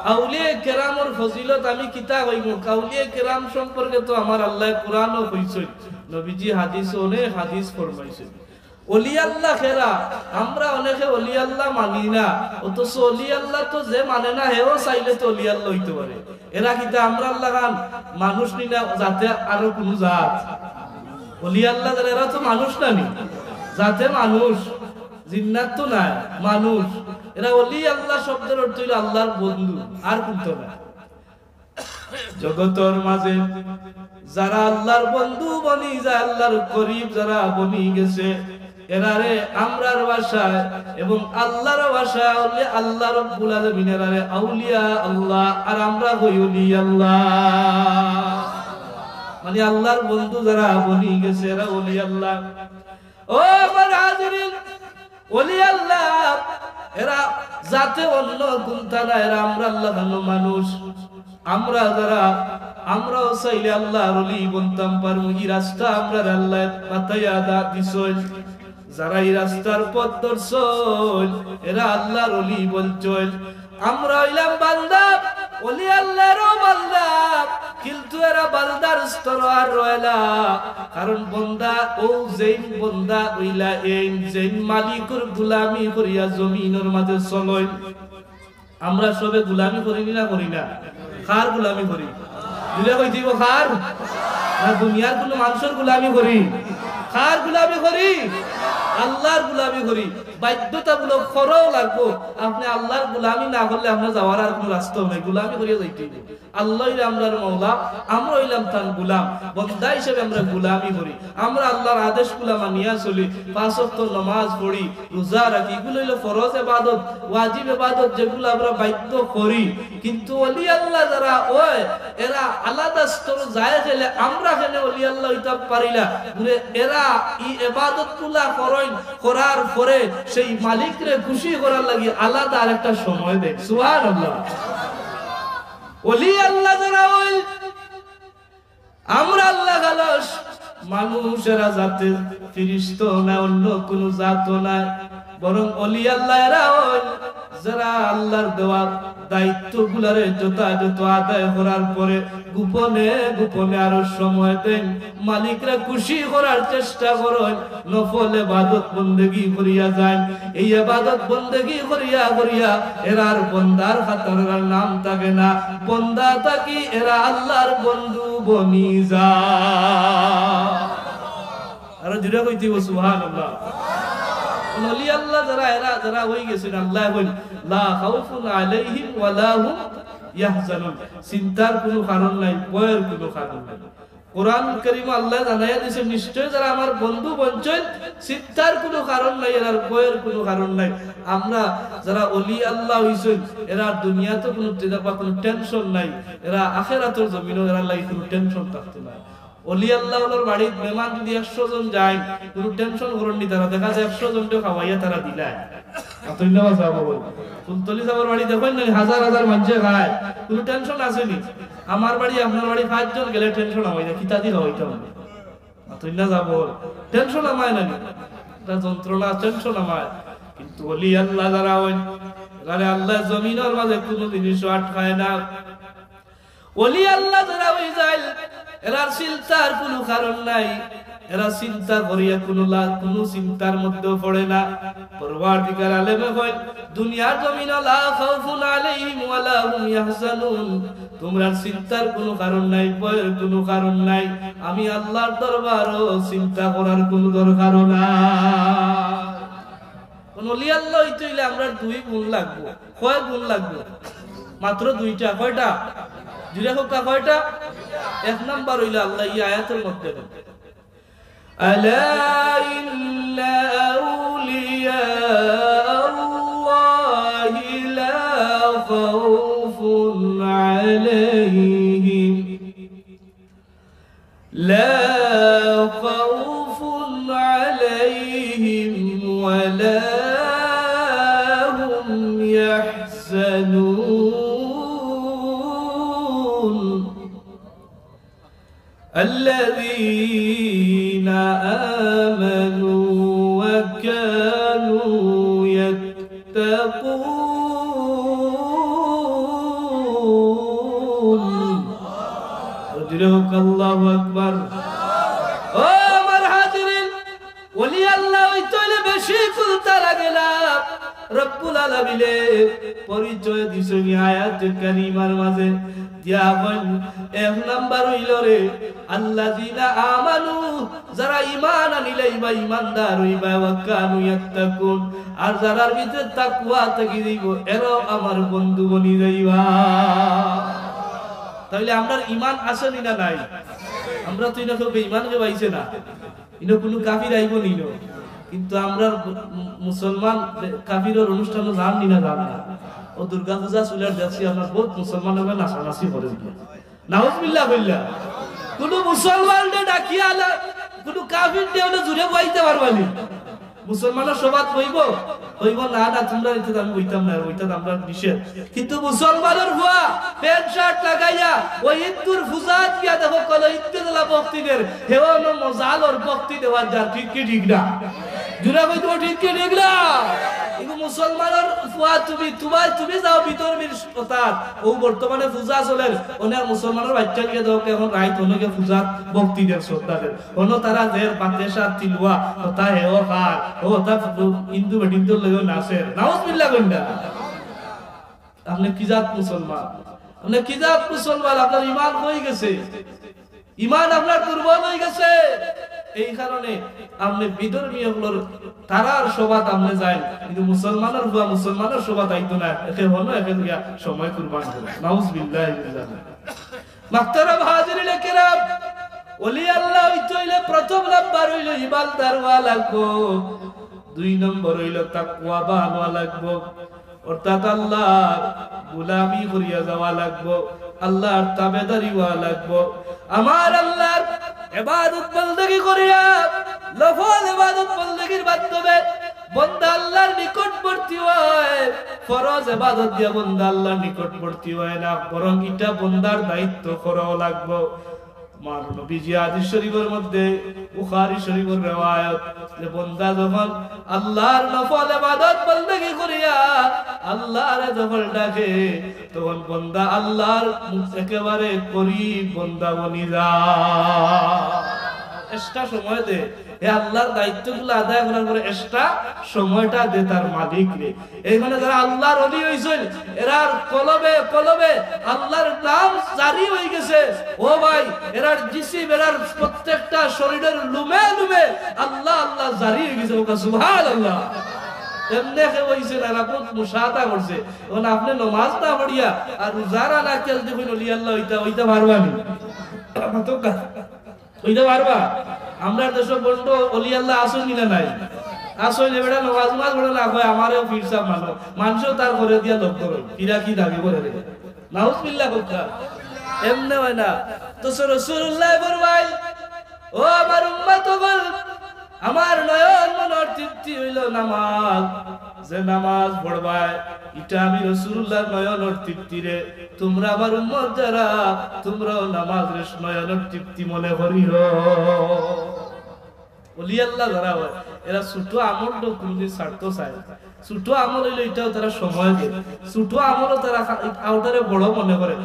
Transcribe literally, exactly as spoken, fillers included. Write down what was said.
আউলিয়া কেরামর ফজিলত আমি কিতা কইমু? আউলিয়া কেরাম সম্পর্কে তো আমার আল্লায় কোরআনও কইছইন, নবীজি হাদিসও অনেক হাদিস ফরমাইছইন। অলি আল্লাহ কেরা? আমরা অনেকে অলি আল্লাহ মানি না, অথচ অলি আল্লাহ তো যে মানে না, হেও চাইলে তো অলি আল্লাহ অইতো পারে। এরা কিতা আমরার লাখান মানুষ নি না, জাতে আরো কুনু জাত? অলি আল্লাহ যারা, এরা তো মানুষ না নি, জাতে মানুষ, জিন্নাত তো নায়, মানুষ। এরা অলি আল্লাহ শব্দর অর্থ অইলো আল্লাহর বন্ধু, আর কুনতা না। জগতর মাঝে যারা আল্লাহর বন্ধু বনি যায়, আল্লাহর করিব যারা বনি গেছে, এরারে আমরার ভাষায় এবং আল্লাহর ভাষায় অলি আল্লাহ রব্বুল আলামিন এরারে আউলিয়া আল্লাহ, আর আমরা কই অলি আল্লাহ। মানে আল্লাহর বন্ধু যারা বনি গেছে, এরা অলি আল্লাহ। ও আমার হাজিরিন, অলি আল্লাহ এরা জাতে অন্য কুনতা না, এরা আমরার লাখানো মানুষ। আমরা যারা, আমরাও চাইলে আল্লাহর অলি বনতাম পারমু। ই রাস্তা আমরার আল্লায় বাতাইয়া দা-, দিছইন। যারা ই রাস্তার পথ ধরছইন, এরা আল্লাহর অলি বনছইন। আমরা অইলাম বান্দা, অলি আল্লাহরও বান্দা, কিন্তু এরা বান্দার স্তর আর রয় না। কারণ বন্দা অউ যেইন বন্দা অইলা এইন, যেইন মালিকর গুলামি করিয়া জমিনর মাঝে চলইন। আমরা সবে গুলামি করি নি না করি না? কার গুলামি করি? জুরে কইতে অইবো কার? না দুনিয়ার কুনু মানষর গুলামি করি? কার গুলামি করি? আল্লাহর গুলামি করি। বাধ্যতামূলক করাও লাগবো। আপনে আল্লাহর গুলামি না করলে আপনার যাওয়ার আর কুনু রাস্তাও নাই, গুলামি করিয়া যাইতে অইবো। আল্লাহ অইলে আমরার মওলা, আমরা অইলাম তান গুলাম। বন্দা হিসাবে আমরা গুলামি করি, আমরা আল্লাহর আদেশগুলা মানিয়া চলি, পাঁচ ওয়াক্ত নামাজ পড়ি, রোজা রাখি, ইগুলা অইলো ফরজ এবাদত, ওয়াজিব এবাদত, যেগুলা আমরা বাধ্য করি। কিন্তু অলি আল্লাহ যারা অয়, এরা আলাদা স্তর যায় গেলে আমরা কেনে অলি আল্লাহ অইতাম পারি না। ঘুরে এরা ই এবাদতগুলা করইন, করার পরে সেই মালিকরে খুশি করার লাগি আলাদা আরেকটা সময় দেয়। সুবহানাল্লাহ। অলি আল্লাহ যারা অইল, আমরা আল্লাহ আলস, মানুষ এরা জাতে ফিরিস্তা না, অন্য কুনু জাতও না, বরং অলি আল্লাহ এরা অইল যারা আল্লাহর দেওয়া দায়িত্বগুলারে যথাযথ আদায় করার পরে গোপনে গোপনে আরো সময় দেন, মালিকরে খুশি করার চেষ্টা করইন, নফল এবাদত বন্দেগি করিয়া যাইন। এই এবাদত বন্দেগি করিয়া করিয়া এরার বন্দার খাতার এরার নাম থাকে না, বন্দা থাকি এরা আল্লাহর বন্ধু বনি যায়। আরো জুরে কইতে অইবো সুবহানাল্লাহ। অলি আল্লাহ যারা, এরা যারা অই গেছইন, আল্লায় কইন, "লা খাউফুন আলাইহিম ওয়া লা হুম ইয়াহজানুন।" চিন্তার কুনু কারণ নাই, ভয়ের কুনু কারণ নাই। কোরআন করিমো আল্লায় জানাইয়া দিছে, নিশ্চয় যারা আমার বন্ধু বনছইন, চিন্তার কুনু কারণ নাই, এরার ভয়ের কুনু কারণ নাই। আমরা যারা অলি আল্লাহ অইছইন, এরার দুনিয়াত কুনু টেনা বা কুনু tension নাই, এরা আখেরাতর জমিনো এরার লাগি কুনু tension থাকতো না। অলি আল্লাহ অকলর বাড়িত মেহমান যদি একশো জন যায়, কুনু tension করইন নি তারা, দেখা যায় একশো জনরে খাওয়াইয়া তারা দিলায়। আতইল্লা বাসা বল। ফুলতলি সাবর বাড়ি দেখইন না, হাজার হাজার মানষে খায়, কুনু tension আছে নি? আমার বাড়ি, আপনার বাড়ি পাঁচজন গেলে tension আমায় না, কিতা দি খাওয়াইতাম? আতইল্লা সাবর tension আমায় না নি? এটা যন্ত্রণা, tension আমায়। কিন্তু অলি আল্লাহ যারা অইন, এরারে আল্লায় জমিনর মাঝে কুনু জিনিসও আটকায় না। অলি আল্লাহ যারা অই যাইল, এরার চিন্তার কুনু কারণ নাই, এরা চিন্তা করিয়া কুনু লা-, কুনু চিন্তার মধ্যেও পড়ে না। পরওয়ারদিগার আলমে কইন, দুনিয়ার জমিনো লা খাউফুন আলাইহিম ওয়া লা হুম ইয়াহজানুন। তুমরার চিন্তার কুনু কারণ নাই, ভয়ের কুনু কারণ নাই। আমি আল্লাহর দরবারো চিন্তা করার কুনু দরকারও নাই। অখন অলি আল্লাহ অইতে অইলে আমরার দুই গুণ লাগবো। কয় গুণ লাগবো? মাত্র দুইটা। কয়টা? জুরে কউক্কা, কয়টা? এক নাম্বার অইলো আল্লায় ই আয়াতর মধ্যে কইন, "আলা ইন্না আউলিয়া আল্লাহি লা খাউফুন আলাইহিম।" لا خوف عليهم ولا هم يحزنون. الذين آمنوا وكانوا يتقون. জুরে কউক্কা আল্লাহু আকবার। ও আমার হাজিরিন, ওলি আল্লাহ অইতে অইলে বেশি খুলতা লাগে না। রব্বুল আলামিনে পরিচয় দিছইন আয়াতে কারিমার মাঝে। দিয়া কইন, এক নাম্বার অইলো রে, আল্লাযীনা আমানু, যারা ঈমান আনিলাইবা, ঈমানদার অইবা, ওয়া কানু ইয়াত্তাকুন, আর যারার ভিতরে তাকওয়া থাকি যাইবো, এরাও আমার বন্ধু বনি যাইবা। তাইলে আমরার ঈমান আছে নি না নাই? আমরা তো ইনো কেউ বেঈমান কেউ আইছে না, ইনো কুনু কাফির আইবো নি ইনো। কিন্তু আমরার মু-, মুসলমান কাফিরর অনুষ্ঠানো যান নি না যান না? ও দুর্গা পূজা চলার দেখছি আমরার বউত মুসলমান অকলে নাচানাচি করে দিয়া। নাউজুবিল্লাহ কইলা। কুনু মুসলমানরে ডাকিয়া আলা, কুনু কাফিররে অনো জুরে বওয়াইতা পারবা নি? মুসলমানর সভাত বইবো? কইবো, "না, না, তুমরার ইতাত আমি বইতাম না, ইতাত আমরার নিষেধ।" কিন্তু মুসলমানর ফুয়া প্যান্ট শার্ট লাগাইয়া ওই হিন্দুর পূজাত গিয়া দেখো, কলো হিন্দু দলা ভক্তি দের, হেও অনো মজা লর ভক্তি দেওয়ার যার, ঠিক কি ঠিক না? জুরে কইতো ঠিক কি ঠিক না? কিন্তু মুসলমানর ফুয়া তুমি, তুমার, তুমি যাও বিধর্মীর কথাত, ও বর্তমানে পূজা চলের, অনেক মুসলমানর বাইচ্চা গিয়া দেখো, এখন রাইত অনো গিয়া পূজাত ভক্তি দের, শ্রদ্ধা দের। অনো তারা দের পাতে শাক তিলুয়া, হতা হেও খার, ও হতা হিন্দু বেটিন্তর লগে নাচের। নাউজুবিল্লাহ কইলা। আপনে কি জাত মুসলমান? আপনে কি জাত মুসলমান? আপনার ঈমান কই গেছে? ঈমান আপনার দুর্বল অই গেছে। এই কারণে আপনে বিধর্মী অকলর তারার সভাত আপনে যাইন, কিন্তু মুসলমানর ফুয়া মুসলমানর সভাত আইতো না, একে অনো একে গিয়া সময় কুরবান করে। নাউজুবিল্লাহ। মাহতারাম হাজিরিনে কেরাম, ওলি আল্লাহ অইতে অইলে প্রথম নাম্বার অইলো ঈমানদার অওয়া লাগবো, দুই নম্বর অইলো তাকওয়াবান অওয়া লাগবো, অর্থাৎ আল্লাহর গোলামি করিয়া যাওয়া লাগবো, আল্লাহর তাবেদারি অওয়া লাগবো। আমার আল্লাহর ইবাদত বন্দেগি করিয়া, নফল ইবাদত বন্দেগির মাধ্যমে বন্দা আল্লাহর নিকটবর্তী অয়। ফরজ ইবাদত দিয়া বন্দা আল্লাহর নিকটবর্তী অয় না, বরং ইটা বন্দার দায়িত্ব করাও লাগবো। আমার নবীজি হাদিস শরীফর মধ্যে, বুখারী শরীফর রেওয়ায়ত, যে বন্দা যখন আল্লাহর নফল ইবাদত বন্দেগি করিয়া আল্লাহরে যখন ডাকে, তখন বন্দা আল্লাহর একেবারে করিব বন্দা বনি যায়। Extra সময় দে, হে আল্লাহর দায়িত্বগুলা আদায় করার পরে extra সময়টা দে তার মালিকরে। এইখানে যারা আল্লাহর ওলি অইছইন, এরার কলবে কলবে আল্লাহর নাম জারি অই গেছে। ও ভাই, এরার জিসিম, এরার প্রত্যেকটা শরীরের লুমে লুমে আল্লাহ আল্লাহ জারি অই গেছে। ওকা সুবহানাল্লাহ। এমনে কেউ অইছে না, এরা বউত মুশাহাদা করছে। এখন আপনে নমাজ না পড়িয়া আর রোজার আনা কেল দেখইন ওলি আল্লাহ অইতা, অইতা পারবা নি? মাতউক্কা। অইতা পারবা? আমরার দেশো ভন্ড ওলি আল্লাহ আছইন নি না নাই? আছইন, এ বেটা নমাজ নমাজ পড়ে না, কয় আমারেও পীর সাব মানো। মানষেও তার ঘরে দিয়া লগ ধরইন। পীরা কি দাবি করে রে? নাউজুবিল্লাহ কউক্কা। এমনে অয় না। তো সে রাসূলুল্লাহ ফরমাইন, ও আমার উম্মত অকল, আমার নয়ন মনর তৃপ্তি অইলো নামাজ। যে নামাজ পড়বায়, ইটা আমি রাসূলুল্লাহর নয়নর তৃপ্তি রে। তুমরা আমার উম্মত যারা, তুমরাও নামাজরে নয়নর তৃপ্তি মনে করিও। ওলি আল্লাহ যারা অয়, এরা ছোট আমলটাও কুনুদিন ছাড়তো চায় না। ছোট আমল অইলে ইটাও তারা সময় দেয়, ছোট আমলও তারা খা-, আউটারে বড় মনে করে।